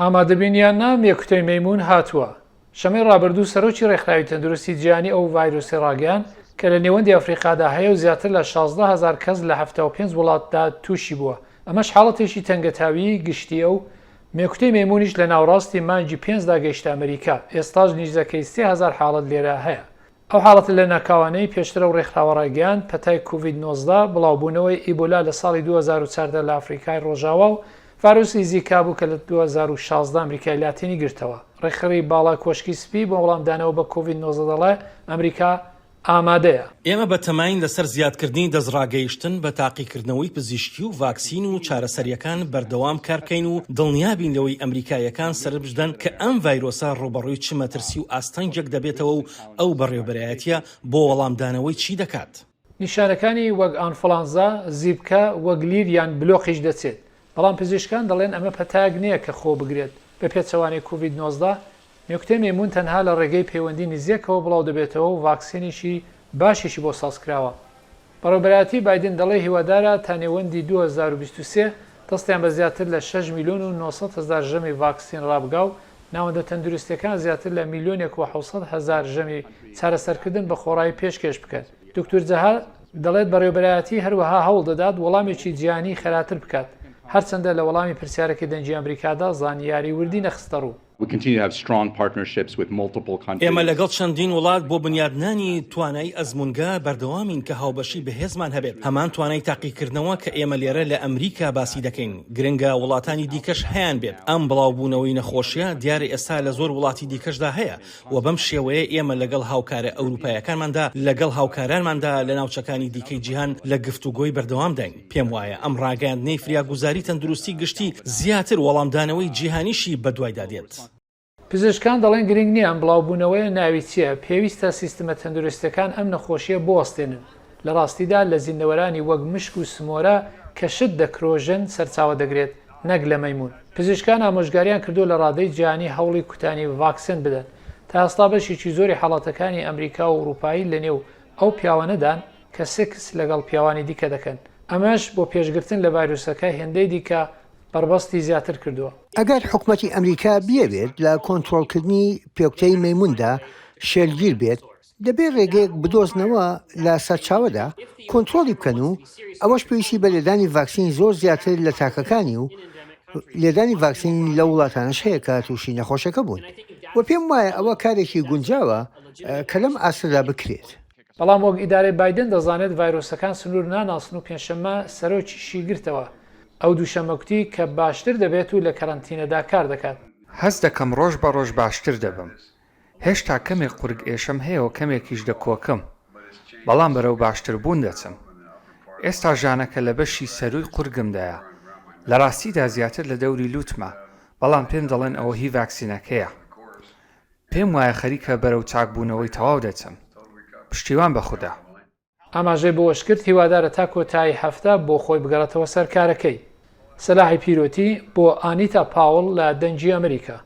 ئامادەبین یان نا مێکوتەی مەیموون هاتووە. شەمەی ڕابردوو سەرۆکی ڕێکخراوی تەندروستی جیهانی ئەو ڤایرۆسەی ڕاگەیاند کە لە نێوەندی ئەفریقادا هەیە و زیاتر لە 16 هەزار کەس لە 75 وڵاتدا تووشی بووە، ئەمەش حاڵەتێکی تەنگەتاویی گشتییە و مێکوتەی مەیموونیش لە ناوەڕاستی مانگی پێنجدا گەیشتە ئەمریکا، ئێستاش نیزەکەی 3000 حاڵەت لێرە هەیە. ئەو حاڵەتە لەناکاوانەی پێشتر ئەو ڕێکخراوە ڕایگەیاند، پەتای کۆڤید 19، بڵاوبوونەوەی ئیبۆلا لە ساڵی 2014 لە ئەفریکای ڕۆژاوا و ڤایرۆسی زیکا بوو کە لە 2016 ئەمریکای لاتینی گرتەوە. ڕێکخەری باڵای کۆشکی سپی بۆ وەڵامدانەوە بە کۆڤید 19 دەڵێ، ئەمریکا ئامادەیە. ئێمە بەتەماین لەسەر زیادکردنی دەستڕاگەیشتن بە تاقیکردنەوەی پزیشکی و ڤاکسین و چارەسەرییەکان بەردەوام کاربکەین و دڵنیابین لەوەی ئەمریکاییەکان سەرنجبدەن کە ئەم ڤایرۆسە ڕووبەڕووی چ مەترسی و ئاستەنگێک دەبێتەوە و ئەو بەڕێوەبەرایەتییە بۆ وەڵامدانەوەی چی دەکات. نیشانەکانی وەک ئانفڵانزا، زیپکە، وەک لیر یان بلۆقیش دەچێت، بەڵام پزیشکان دەڵێن ئەمە پەتایەک نییە کە خۆ بگرێت، بە پێچەوانەی کۆڤید 19، مێکوتەی مەیموون تەنها لە ڕێگەی پەیوەندی نزیەکەوە بڵاودەبێتەوە و ڤاکسینێکی باشیشی بۆ سازکراوە. بەڕێوەبەرایەتی بایدن دەڵێ هیوادارە تا نێوەندی 2023 دەستیان بە زیاتر لە شەش میلیۆن و 900 هەزار ژەمی ڤاکسین ڕابگا و ناوەندە تەندروستیەکان زیاتر لە میلیۆنێک و 700 هەزار ژەمی چارەسەرکردن بە خۆڕایی پێشکێش بکەن. دکتور جەها دەڵێت بەڕێوەبەرایەتی هەروەها هەوڵدەدات وەڵامێکی جیهانی خێراتر بکات، هەرچەندە لە وەڵامی پرسیارەکەی دەنگی ئەمریکادا زانیاری وردی نەخستەڕوو. ئێمە لەگەڵ چەندین وڵات بۆ بنیادنانی توانای ئەزموونگا بەردەوامین کە هاوبەشی بەهێزمان هەبێت، هەمان توانای تاقیکردنەوە کە ئێمە لێرە لە ئەمریکا باسی دەکەین، گرنگە وڵاتانی دیکەش هەیانبێت. ئەم بڵاوبوونەوەی نەخۆشییە دیارە ئێستا لە زۆر وڵاتی دیکەشدا هەیە و بەم شێوەیە ئێمە لەگەڵ هاوکارە ئەوروپایەکانماندا، لەگەڵ هاوکارانماندا لە ناوچەکانی دیکەی جیهان لە گفتوگۆی بەردەوامداین. پێم وایە ئەم ڕاگەیاندنەی فریاگوزاری تەندروستی گشتی زیاتر وەڵامدانەوەی جیهانیشی بەدوایدا دێت. پزیشکان دەڵێن گرنگ نییە ئەم بڵاوبوونەوەیە ناوی چییە، پێویستە سیستمە تەندروستییەکان ئەم نەخۆشییە بوەستێنن. لە ڕاستیدا لە زیندەوەرانی وەک مشک و سمۆرە کە شت دەکرۆژن سەرچاوە دەگرێت نەک لە مەیموون. پزیشکان ئامۆژگاریان کردووە لە ڕادەی جیهانی هەوڵی کوتانی ڤاکسێن بدەن. تا ئێستا بەشێکی زۆری حاڵەتەکانی ئەمریکا و ئەوروپایی لەنێو ئەو پیاوانەدان کە سێکس لەگەڵ پیاوانی دیکە دەکەن، ئەمەش بۆ پێشگرتن لە ڤایرۆسەکە هێندەی دیکە بەربەستی زیاتر کردووە. ئەگەر حکومەتی ئەمریکا بیەوێت لە کۆنترۆڵکردنی پێکوتەی مەیموندا شێلگیر بێت، دەبێت رێگەیەک بدۆزنەوە لە سەرچاوەدا کۆنترۆڵی بکەن و ئەوەش پێویستی بە لێدانی ڤاکسین زۆر زیاتر لە تاکەکانی و لێدانی ڤاکسین لەو وڵاتانەش هەیە کە تووشی نەخۆشەکە بوون و پێم وایە ئەوە کارێکی گونجاوە کە لەم ئاستەدا بکرێت. بەڵام وەک ئیدارەی بایدن دەزانێت ڤایرۆسەکان سنوور ناناسن و پێنجشەممە سەرۆکیشی گرتەوە. ئەو دووشەممە گوتی کە باشتر دەبێت و لە کەرەنتینەدا کار دەکات. هەست دەکەم ڕۆژ بە ڕۆژ باشتر دەبم. هێشتا کەمێک قورگ ئێشەم هەیە و کەمێکیش دەکۆکم، بەڵام بەرەو باشتربوون دەچم. ئێستا ژانەکە لە بەشی سەرووی قورگمدایە، لە ڕاستیدا زیاتر لە دەوری لووتمە، بەڵام پێم دەڵێن ئەوە هی ڤاکسینەکەیە. پێم وایە خەریکە بەرەو چاکبوونەوەی تەواو دەچم. پشتیوان بە خودا. ئاماژەی بەوەشکرد، هیوادارە تا کۆتایی هەفتە بۆ خۆی بگەڕێتەوە سەر کارەکەی. سەلاحی پیرۆتی بۆ ئانیتا پاوڵ لە دەنگی ئەمریکا.